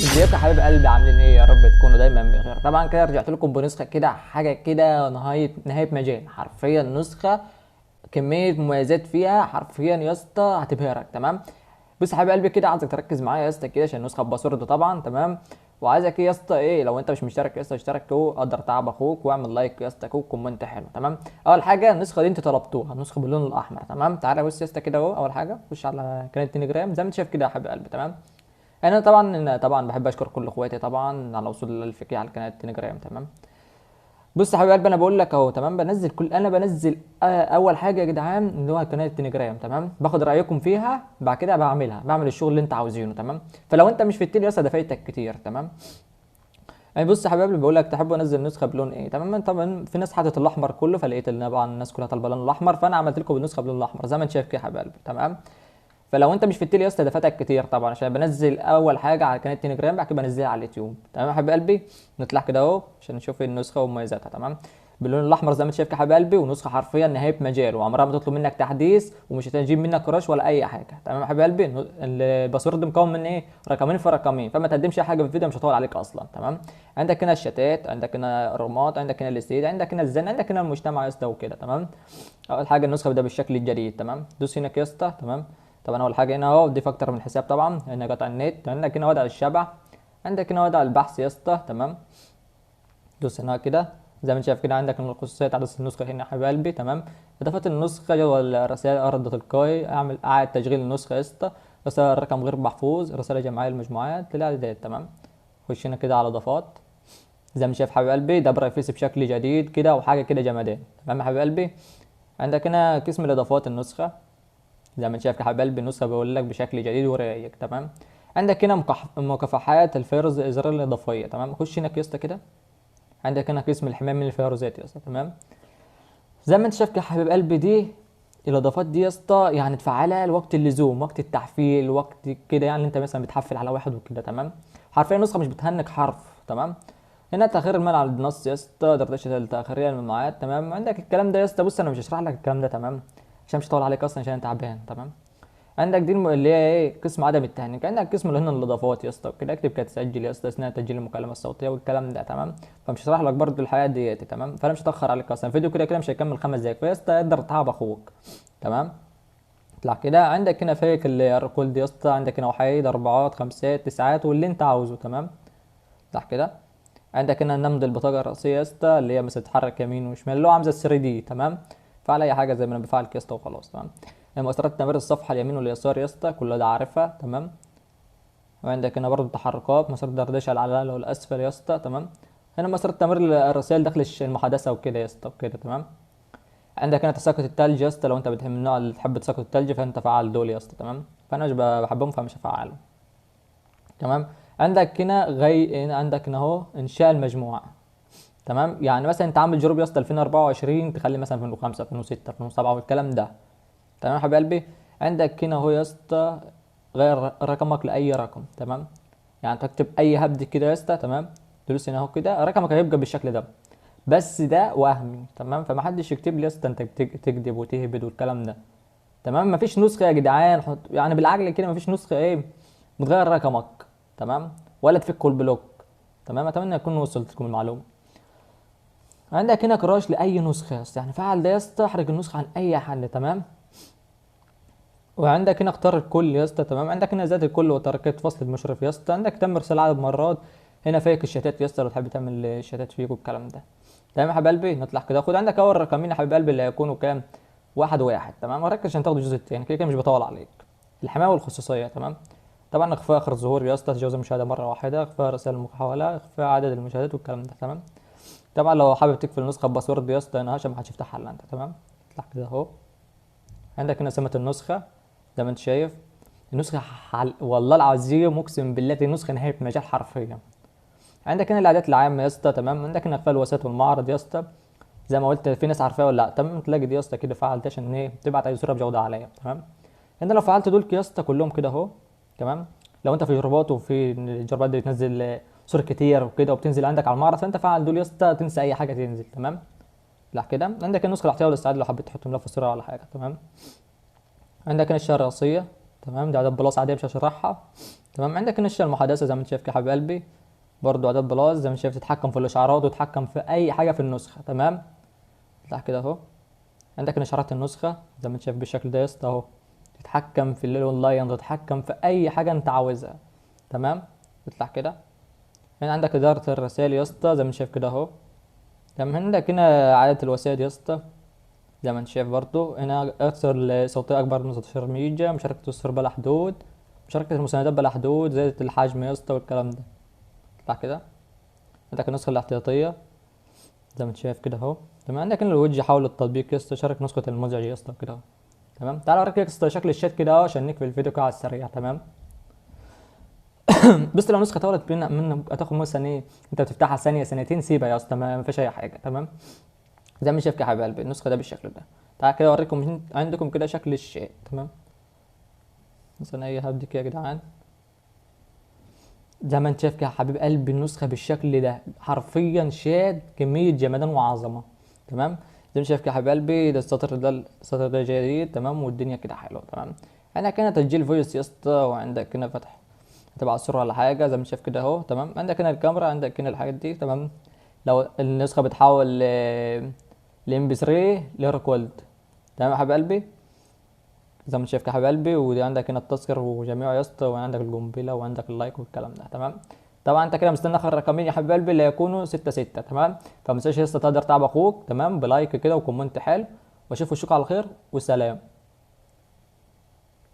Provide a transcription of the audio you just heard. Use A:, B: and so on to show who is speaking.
A: ازيكم يا حبايب قلبي؟ عاملين ايه؟ يا رب تكونوا دايما بخير. طبعا كده رجعت لكم بنسخه كده، حاجة كده نهاية مجال، حرفيا نسخه كمية مميزات فيها حرفيا يا اسطى هتبهرك. تمام، بص يا حبيب قلبي كده عايزك تركز معايا يا اسطى كده عشان النسخة ب password طبعا. تمام، وعايزك ايه يا اسطى، ايه لو انت مش مشترك يا اسطى اشترك وقدر تعب اخوك واعمل like يا اسطى و comment حلو. تمام، اول حاجة النسخة دي انتوا طلبتوها، النسخة باللون الاحمر. تمام، تعالى بص يا اسطى كده اهو. اول حاجة خش على قناة تليجرام زي ما انت شايف كده يا حبيب قلبي. تمام، انا طبعا بحب اشكر كل اخواتي طبعا على وصول الف K على قناة تليجرام. تمام، بص يا حبيب قلبي انا بقول لك اهو. تمام، بنزل كل انا بنزل اول حاجة يا جدعان اللي هو قناة التليجرام. تمام، باخد رايكم فيها بعد كده بعملها، بعمل الشغل اللي انت عاوزينه. تمام، فلو انت مش في التلي يا اسطى ده فايتك كتير. تمام، يعني بص يا حبيب قلبي بقول لك تحب انزل نسخه بلون ايه؟ تمام، طبعا في ناس حاطط الاحمر كله، فلقيت ان طبعا الناس كلها طالبه اللون الاحمر، فانا عملت لكم النسخة بلون الاحمر زي ما انت شايف كده يا حبيب قلبي. تمام، فلو انت مش في التلي يا اسطى ده فاتك كتير طبعا، عشان بنزل اول حاجة على قناة تليجرام بعد كده بنزلها على اليوتيوب. تمام يا حبيب قلبي، نطلع كده اهو عشان نشوف النسخة ومميزاتها. تمام، باللون الاحمر زي ما انت شايف يا حبيب قلبي، ونسخة حرفيا نهاية مجال وعمرها ما تطلب منك تحديث ومش هتجيب منك crash ولا اي حاجة. تمام يا حبيب قلبي، ال password مكون من ايه؟ رقمين في رقمين، فما تقدمش اي حاجة في الفيديو مش هطول عليك اصلا. تمام، عندك هنا الشتات، عندك هنا الرماد، عندك هنا الاستيد، عندك هنا الزن، عندك هنا المجتمع يا اسطى وكده. تمام، اول حاجة النسخة ده بالشكل الجديد. تمام، دوس هنا يا اسطى. تمام، طبعا اول حاجة هنا اهو ضيف اكتر من حساب، طبعا هنا قطع النت، عندك هنا وضع الشبع، عندك هنا وضع البحث يا اسطى. تمام، دوس هنا كده زي ما انت شايف كده، عندك الخصوصية تحديث النسخة هنا يا حبيب قلبي. تمام، اضافه النسخة، جدول الرسائل، رد تلقائي، اعمل اعاده تشغيل النسخة يا اسطى، رسالة رقم غير محفوظ، رسالة جماعية للمجموعات، للاعدادات. تمام، خش هنا كده على اضافات زي ما انت شايف حبيب قلبي، ده privacy بشكل جديد كده وحاجه كده جمدان. تمام يا حبيب قلبي، عندك هنا قسم الاضافات النسخة زي ما انت شايف يا حبيب قلبي، النسخة بقول لك بشكل جديد ورايق. تمام، عندك هنا مكافحات الفيروس، ازرار الاضافية. تمام، خش هنا يا اسطى كده، عندك هنا قسم الحماية من الفيروسات يا اسطى. تمام، زي ما انت شايف يا حبيب قلبي، دي الاضافات دي يا اسطى يعني تفعلها لوقت اللزوم، وقت التحفيل، وقت كده يعني انت مثلا بتحفل على واحد وكده. تمام، حرفيا النسخة مش بتهنك حرف. تمام، هنا تاخير المال على النص يا اسطى، دردشة التاخيريه الممنوعات. تمام، عندك الكلام ده يا اسطى. بص انا مش هشرح لك الكلام ده، تمام، عشان مش هطول عليك اصلا عشان انت تعبان. تمام، عندك دي اللي هي ايه قسم عدم التهنيك، عندك قسم اللي هنا الاضافات يا اسطى وكده، اكتب كده تسجل يا اسطى اثناء تسجيل المكالمة الصوتية والكلام ده. تمام، فمش هشرح لك برده الحاجات ديت. تمام، فانا مش هتاخر عليك اصلا، الفيديو كده كده مش هيكمل 5 دقايق، فيا اسطى اقدر تعب اخوك. تمام، اطلع كده، عندك هنا fake الركول دي يا اسطى، عندك هنا وحيد، اربعات، خمسات، تسعات، واللي انت عاوزه. تمام، اطلع كده، عندك هنا نمد البطاقة الرئيسية يا اسطى اللي هي مثلا تتحرك يمين وشمال اللي هو عامله 3 دي. تمام، فعل اي حاجة زي ما انا بفعل يا اسطى وخلاص. تمام، مؤثرات تمرير الصفحة اليمين واليسار يا اسطى كل ده عارفها. تمام، وعندك هنا برضه تحركات، مسار دردشة على الاعلى والاسفل يا اسطى. تمام، هنا مسار تمرير الرسائل داخل المحادثة وكده يا اسطى وكده. تمام، عندك هنا تساقط الثلج يا اسطى، لو انت بتحب النوع اللي تحب تساقط الثلج فانت فعل دول يا اسطى. تمام، فانا مش بحبهم فمش هفعلهم. تمام، عندك هنا هنا عندك هنا اهو انشاء المجموعة. تمام، يعني مثلا انت عامل group يا اسطى 2024 تخلي مثلا 2005 2006 2007 والكلام ده. تمام يا حبيب قلبي، عندك هنا اهو يا اسطى غير رقمك لاي رقم. تمام، يعني تكتب اي هبد كده يا اسطى. تمام، تدوس هنا اهو كده رقمك هيبقى بالشكل ده، بس ده وهمي. تمام، فمحدش يكتب لي يا اسطى انت تكذب وتهبد والكلام ده. تمام، مفيش نسخه يا جدعان، حط يعني بالعقل كده مفيش نسخه ايه بتغير رقمك. تمام، ولا تفكوا ال block. تمام، اتمنى اكون وصلت لكم المعلومة. عندك هنا crash لاي نسخه يا اسطى، يعني فعل ده يا اسطى احرج النسخة عن اي حد. تمام، وعندك هنا اختار الكل يا اسطى. تمام، عندك هنا ذات الكل وتركية فصل المشرف يا اسطى، عندك تم ارسال عدد مرات، هنا fake الشتات يا اسطى لو تحب تعمل شتات فيك والكلام ده. تمام يا حبيب قلبي، نطلع كده. خد عندك اول رقمين يا حبيب قلبي اللي هيكونوا كام؟ 1 و1. تمام، وركز عشان تاخد الجزء الثاني، كده كده مش بطول عليك. الحماية والخصوصيه. تمام، طبعا اخفاء اخر ظهور يا اسطى، تجاوز المشاهدة مرة واحدة، اخفاء رسائل المحاولة، اخفاء عدد المشاهدات والكلام ده. تمام، طبعا لو حابب تقفل النسخة ب password يا اسطى هنا عشان ما حدش يفتحها الا انت. تمام، اطلع كده اهو، عندك هنا سمه النسخة زي ما انت شايف، النسخة والله العظيم اقسم بالله دي نسخه نهاية مجال حرفيا. عندك هنا الاعدادات العامة يا اسطى. تمام، عندك هنا اخفاء الوسائط والمعرض يا اسطى زي ما قلت في ناس عارفاها ولا لا. تمام، تلاقي دي يا اسطى كده فعلت عشان ايه تبعت اي صوره بجوده عالية. تمام، هنا لو فعلت دول يا اسطى كلهم كده اهو. تمام، لو انت في جروبات وفي الجروبات دي بتنزل صور كتير وكده وبتنزل عندك على المعرض، فانت فعل دول يا اسطى تنسى اي حاجة تنزل. تمام، لا كده عندك النسخة الاحتياطيه والاستعداد لو حبيت تحط ملف صوره ولا حاجة. تمام، عندك هنا الشاشة الرئيسية تمام. دي اعداد plus عادية مش هشرحها، تمام. عندك هنا الشاشة المحادثة زي ما انت شايف كده يا حبيب قلبي، برضو اعداد plus زي ما انت شايف، تتحكم في الاشعارات وتتحكم في اي حاجة في النسخة، تمام. افتح كده اهو، عندك هنا اشعارات النسخة زي ما انت شايف بالشكل ده يا اسطى اهو، تتحكم في الاونلاين، تتحكم في اي حاجة انت عاوزها، تمام. اطلع كده، هنا عندك ادارة الرسائل يا اسطى زي ما انت شايف كده اهو، تمام. عندك هنا عدد الوسائل يا اسطى زي ما انت شايف برضو، هنا ارسل صوتية اكبر من 16 ميجا، مشاركة الصور بلا حدود، مشاركة المساندات بلا حدود، زيادة الحجم يا اسطى والكلام ده. اطلع كده، عندك النسخة الاحتياطية زي ما انت شايف كده اهو، تمام. عندك هنا الوجه حول التطبيق يا اسطى، شارك نسخة المزعج يا اسطى كده اهو، تمام. تعال اوريك يا اسطى شكل الشات كده اهو عشان نقفل الفيديو كده على السريع، تمام. بس لو نسخة طولت من هتاخد مثلا ايه، انت بتفتحها ثانية ثانيتين سيبها يا اسطى، ما فيش اي حاجة، تمام. زي ما شايف كده يا حبيب قلبي النسخة ده بالشكل ده. تعال كده اوريكم عندكم كده شكل الشات، تمام. مثلا ايه هبدي كده يا جدعان، زي ما انت شايف كده يا حبيب قلبي النسخة بالشكل ده، حرفيا شات كمية جمدان وعظمة، تمام. زي ما شايف كده يا حبيب قلبي ده السطر ده، السطر ده جديد، تمام، والدنيا كده حلوة، تمام. عندك هنا تسجيل voice يا اسطى، وعندك هنا فتح تبع الصورة ولا حاجة زي ما شايف كده اهو، تمام. عندك هنا الكاميرا، عندك هنا الحاجات دي، تمام. لو النسخة بتحول ل MP3 ل record، تمام يا حبيب قلبي زي ما شايف كده يا حبيب قلبي. ودي عندك هنا التذكر وجميعه يا اسطى، وعندك القنبلة وعندك ال like والكلام ده، تمام. طبعا انت كده مستني اخر رقمين يا حبيب قلبي اللي هيكونوا 6 6، تمام. فما تنساش يا اسطى تقدر تعب اخوك، تمام، ب like كده و comment حلو، واشوف وشك على خير وسلام.